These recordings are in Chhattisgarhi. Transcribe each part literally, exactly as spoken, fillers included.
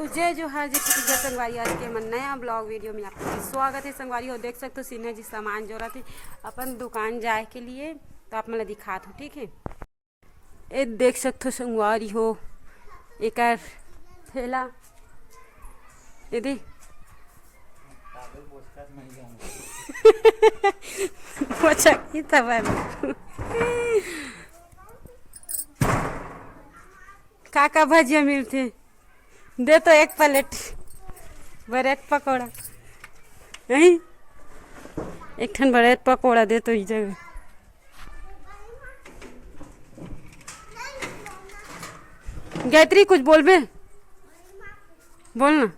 जय जोहार, जय छत्तीसगढ़ संगवारी। आज के हमर नया ब्लॉग वीडियो में आप सबके स्वागत है संगवारी हो। देख सकते हो सिन्हा जी सामान जोरत हे अपन दुकान जाए के लिए, तो आप मन ला दिखात हूँ, ठीक है। ए देख सकते हो संगवारी हो एकर ठेला, ए दे पोछा की तबर का का भजिया मिलथे। दे तो एक प्लेट ब्रेड पकौड़ा, नहीं, एक ठन ब्रेड पकौड़ा दे तो ई जगह। गायत्री, कुछ बोलबे? बोल ना।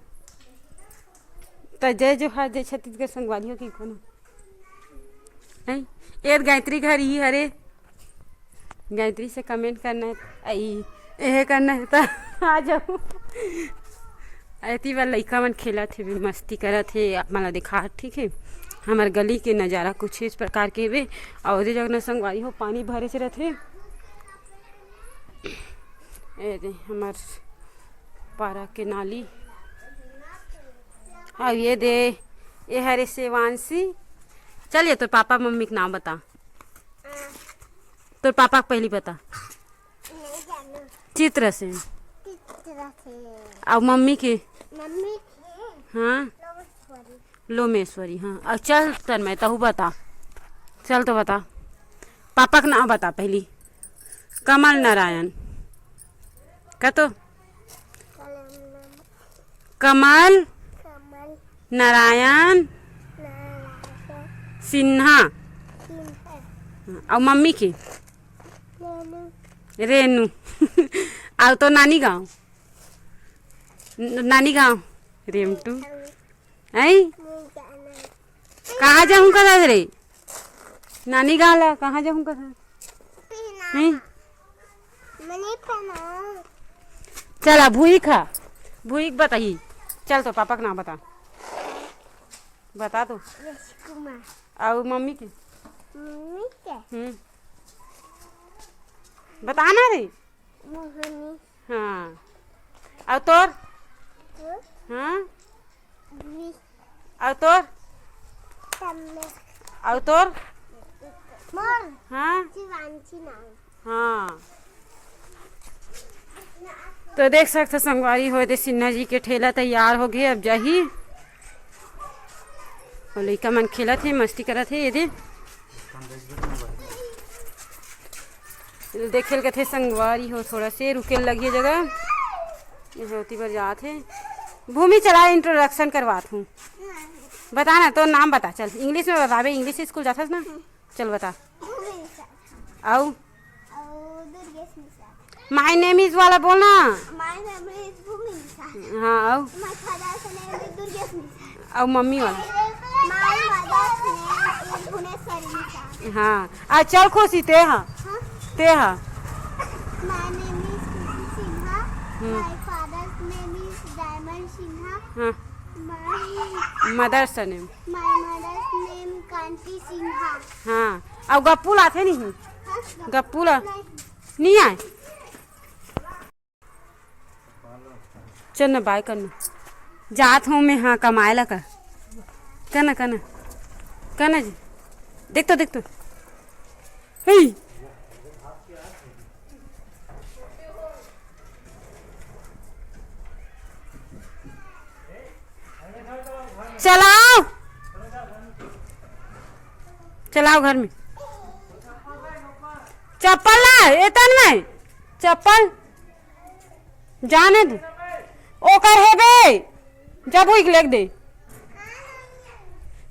त जय जोहार, जय छत्तीसगढ़ संगवारी हो कि कोनो। हैं? ए गायत्री घर ई हरे। गायत्री से कमेंट करना है, आ, ई, एहे करना है त आ जाओ। एती बार लइका मन खेलत हे, मस्ती करत हे, आप मन ला दिखा, ठीक है। हमर गली के नजारा कुछ इस प्रकार के हवे। और ओदे जगह न संगवारी हो, पानी भरे से रथे। ए दे हमर पारा के नाली। अब ये दे, ये हरे शिवांशी। चल, ये तोर पापा मम्मी के नाम बता। तोर पापा के पहली बता। नहीं जानू। चित्र से। चित्र से। और मम्मी के? मम्मी के? हाँ। लोमेश्वरी। लोमेश्वरी, हाँ। और चल तन्मय, तहू बता। चल तो बता। पापा के नाम बता पहली। कमल नारायण। का तो? कमल कमल नारायण नारायण सिन्हा। सिन्हा। और मम्मी के? रेनू। रेनू। और तो नानी गाँव? न-, नानी गाँव? रेमटू। रेमटू। हैं? नहीं जाना। कहाँ जाहूँ करत रे? नानी गाँव ला कहाँ जाहूँ करत? पीना। हैं? मनी पीना। चल, अब भूई खा। भूई के बताई। चल, तो पापा के नाम बता। बता तो। यश कुमार। और मम्मी के? मम्मी के? हम्म। बता ना रे। मोहनी। हाँ। और तोर? हम्म? हाँ। भी। और तोर? तम्मे। और तोर? मोर। हाँ। शिवांशी नाम। हाँ। तो देख सकते संगवारी हो, दे सिन्हा जी के ठेला तैयार हो गए, अब जाही। और लइका मन खेलत हे, मस्ती करत हे, ये दे। देखे ल कथे संगवारी हो, थोड़ा से रुके ल लगिए जगह। ये होती बर जात हे। भूमि चला, इंट्रोडक्शन करवात हूँ। बता ना, तो नाम बता, चल, इंग्लिश में बताबे, इंग्लिश स्कूल जाथस ना, चल बता। भूमि निशा। आऊ? आऊ दुर्गेश निशा। My name is वाला बोलना। My name is भूमि निशा। हाँ, आऊ? My father's name is Durgesh निशा। आऊ मम्मी वाला? My mother's name is Bhuvaneshwari निशा। हाँ, आ चल खुशी, ते हा? हाँ? ते हा? My name is खुशी सिन्हा। हम्म। My father's name is diamond Sinha. हाँ। My mother's name? My mother's name कांति सिन्हा। हाँ, अब गप्पू लाथे नहीं? हाँ, गप्पू ला? नहीं। नहीं आए। चल ना, बाय कर ना। जात हूँ मैं, हाँ, कमाए ला कर। कर ना, कर ना। कर ना जी। देख तो, देख तो। हे। चलाओ, चलाओ घर में। चप्पल ला, एतन में चप्पल जाने दे। ओकर हेबे, जब उइक लेग दे।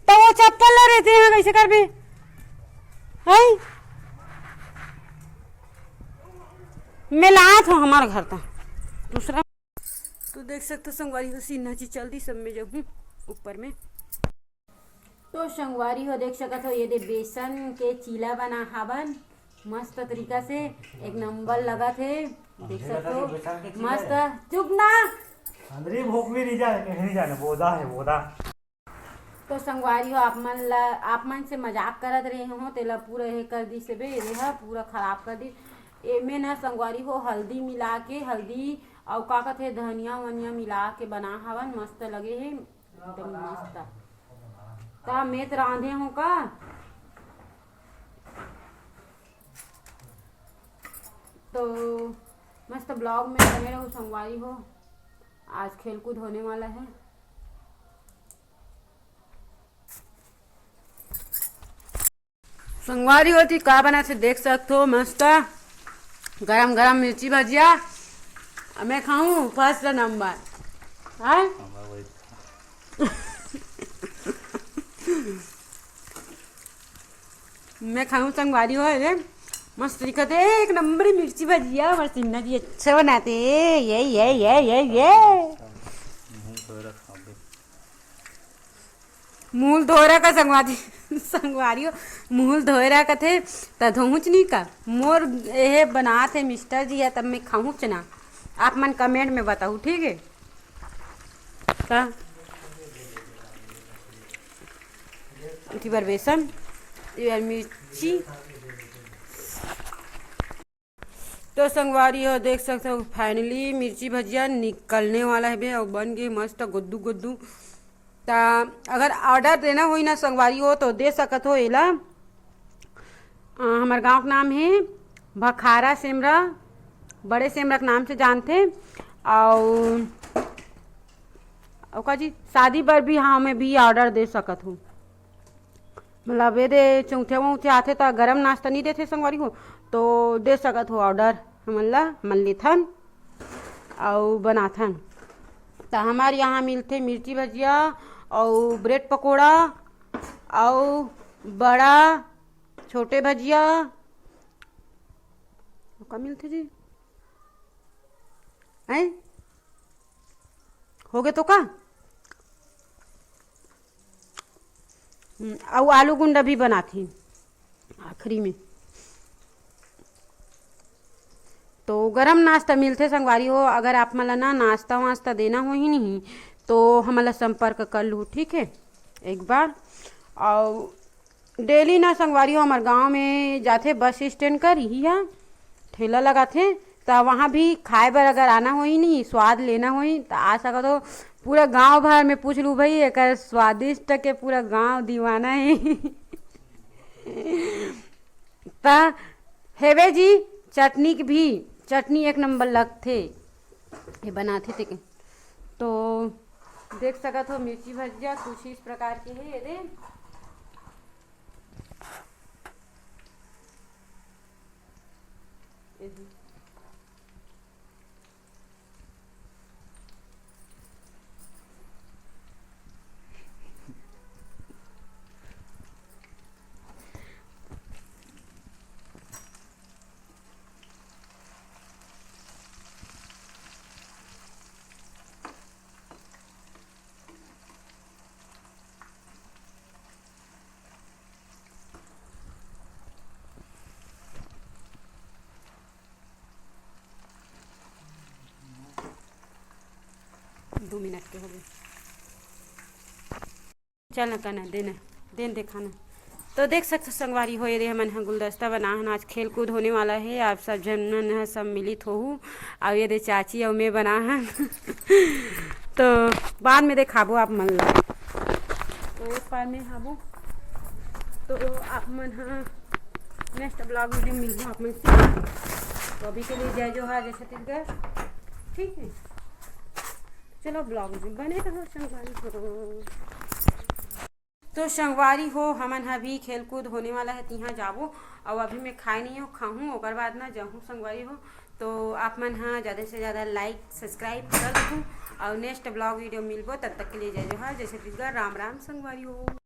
तो वो चप्पल ला रहते हैं, कैसे करबे? हैं? मैं लात हूँ हमारे घर तक दूसरा। तो देख सकते हो संगवारी हो, सिन्हा जी चल दी सब में जब हूँ ऊपर में। तो संगवारी हो देख सकत हो, ये दे बेसन के चीला बना हावन मस्त तरीका से, एक नंबर लगत हे। देख सकत हो मस्त। चुप ना। अंदर ही भोक भी नहीं जाने, कहीं नहीं जाने, बोदा है बोदा। तो संगवारी हो, आप मन ला, आप मन से मजाक करत रहे हो, तेला पूरा ये कर दिस बे, ये हा पूरा खराब कर दिस। एमे न संगवारी हो हल्दी मिला के, हल्दी अउ का कथे धनिया वनिया मिला के बना हवन, मस्त लगे हे, एकदम मस्त। त मैं त रांधे हूँ का, तो मस्त vlog में बने रहू संगवारी हो। आज खेलकूद होने वाला है। संगवारी हो, ती का बना थे देख सकत हो, मस्त गरम गरम मिर्ची भजिया। अब मैं खाऊं first number। हाँ? मैं खाऊं संगवारी हो, अरे मस्त दिखत हे, एक नंबर मिर्ची भजिया। हमारे सिन्हा जी अच्छा बनाते हैं, ये ये ये ये ये। मुंह धोए रहा का संगवारी, संगवारी हो, मुंह धोए रहा कथे, त धोहूच नहीं का। मोर एहे बनात हे मिस्टर जी, या तब मैं खाहूच ना। आप मन comment में बताऊ, ठीक है? का इति बार बेसन, इति बार मिर्ची। तो संगवारी हो, देख सकते हो, finally मिर्ची भजिया निकलने वाला है बे, और बन गई मस्त गुद्दू गुद्दू। ता अगर order देना होई ना संगवारी हो, तो दे सकत हो एला। अ, हमर गांव के नाम है भखारा सेमरा, बड़े सेमरा के नाम से जानथे। और, और का जी, शादी बर भी, हाँ, में भी order दे सकत हो। मतलब, ये दे चौथे वौथे आथे, त गरम नाश्ता नहीं देथे संगवारी हो, तो दे सकत हो order हमन ला, हमन लेथन अउ बनाथन। त हमार यहाँ मिलथे मिर्ची भजिया अउ bread पकोड़ा अउ बड़ा, छोटे भजिया। का मिलथे जी? हैं? हो गए तो का? हम्म, अउ आलू गुंडा भी बनाथी आखिरी में। तो गरम नाश्ता मिलथे संगवारी हो। अगर आप मन ला ना नाश्ता वास्ता देना होही नहीं, तो हमन ला संपर्क कर लू, ठीक है, एक बार। और daily ना संगवारी हो, हमर गांव में जाथे बस स्टैंड कर, इही हा ठेला लगाथे, त वहाँ भी खाए बर अगर आना होही नहीं, स्वाद लेना होही, त आ सकत हो। पूरा गांव भर में पूछ लू भाई, एकर स्वादिष्ट के पूरा गांव दीवाना है। त हेवे जी, चटनी के भी, चटनी एक नंबर लगथे, ये बनाथे ते के। तो देख सकत हो, मिर्ची भजिया कुछ इस प्रकार के है, ये दे। ये दे। दो मिनट के हो गए। चल न कना, दे न, दे न, देखा न। तो देख सकथो संगवारी हो, ये दे हमन ह गुलदस्ता बना हन। आज खेल कूद होने वाला है, आप सब झन मन ह सम्मिलित होहू। अउ ये दे चाची अउ मैं बना हन। तो बाद में देखाबो आप मन ला। तो एक बार में हाबो, तो आप मन ह next vlog video मिलबो आप मन से। तो अभी के लिए जय जोहार, जय छत्तीसगढ़। ठीक है, चलो vlog में बने रहो संगवारी हो। तो संगवारी हो, हमन ह भी खेल कूद होने वाला है, तिहाँ जाबो। अउ अभी मैं खाए नहीं हो, खाहूँ, ओकर बाद ना जाहूँ संगवारी हो। तो आप मन ह ज्यादा से ज्यादा like subscribe कर दू, अउ next vlog video मिलबो। तब तक के लिए जय जोहार, जय छत्तीसगढ़, राम राम संगवारी हो।